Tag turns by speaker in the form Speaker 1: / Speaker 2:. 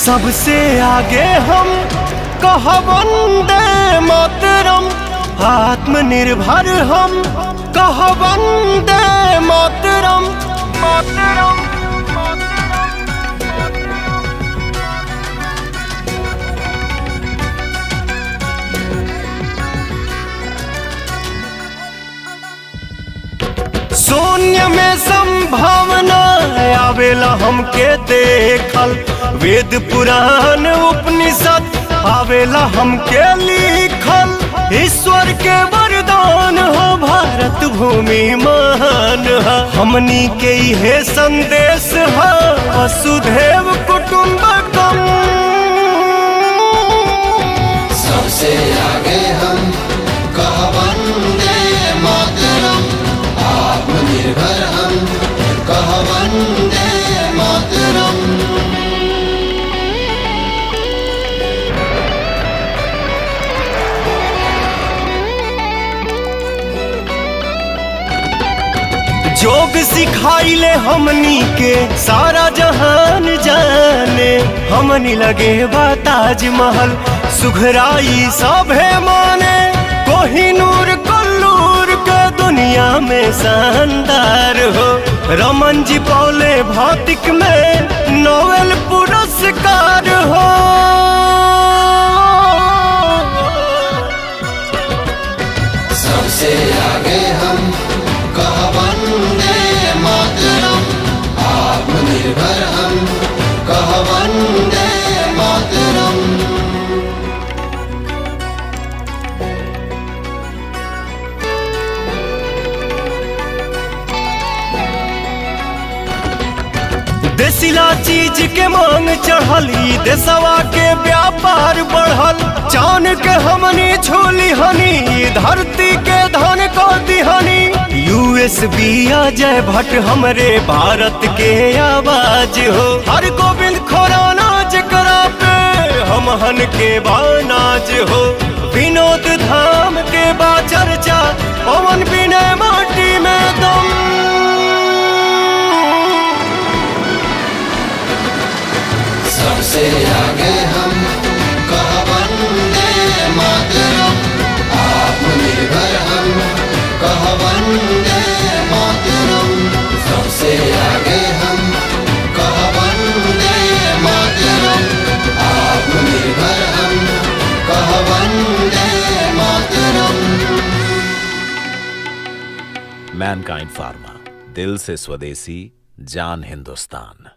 Speaker 1: सबसे आगे हम कह वंदे मातरम, आत्मनिर्भर हम कह वंदे मातरम मातरम। शून्य में संभावना आवेला हमके देखल, वेद पुराण उपनिषद आवेला हमके लिखल। ईश्वर के वरदान हो भारत भूमि महान है, हमनी के इहे संदेश है वसुधैव कुटुम्बकम।
Speaker 2: सबसे आगे हम कह वंदे मातरम, आत्मनिर्भर हम कह वंदे मातरम।
Speaker 1: जोग सिखाइले हमनी के सारा जहान जाने, हमनी लगे बा ताजमहल सुघराई सभे माने। कोहिनूर कल्लूर के दुनिया में शानदार हो, रमन जी पौले भौतिक में नोबेल पुरस्कार हो।
Speaker 2: सबसे आगे हम कह वंदे मातरम, आत्मनिर्भर हम कह वंदे मातरम।
Speaker 1: देसिला चीज के मांग चढ़ली, देसवा के व्यापार बढ़ल। चांद के हमनी छोली हनी, धरती के धन को दिहनी। यूएसबी अजय भट्ट हमरे भारत के आवाज हो, हर गोविंद खुराना जकरा पे हमहन के बानाज हो। विनोद धाम के बा चर्चा, पवन विनय माटी में दम।
Speaker 2: सबसे आगे हम कह वंदे मातरम, आत्मनिर्भर हम कह वंदे मातरम। सबसे आगे हम कह वंदे मातरम, आत्मनिर्भर हम कह वंदे मातरम।
Speaker 3: मैनकाइंड फार्मा, दिल से स्वदेशी, जान हिंदुस्तान।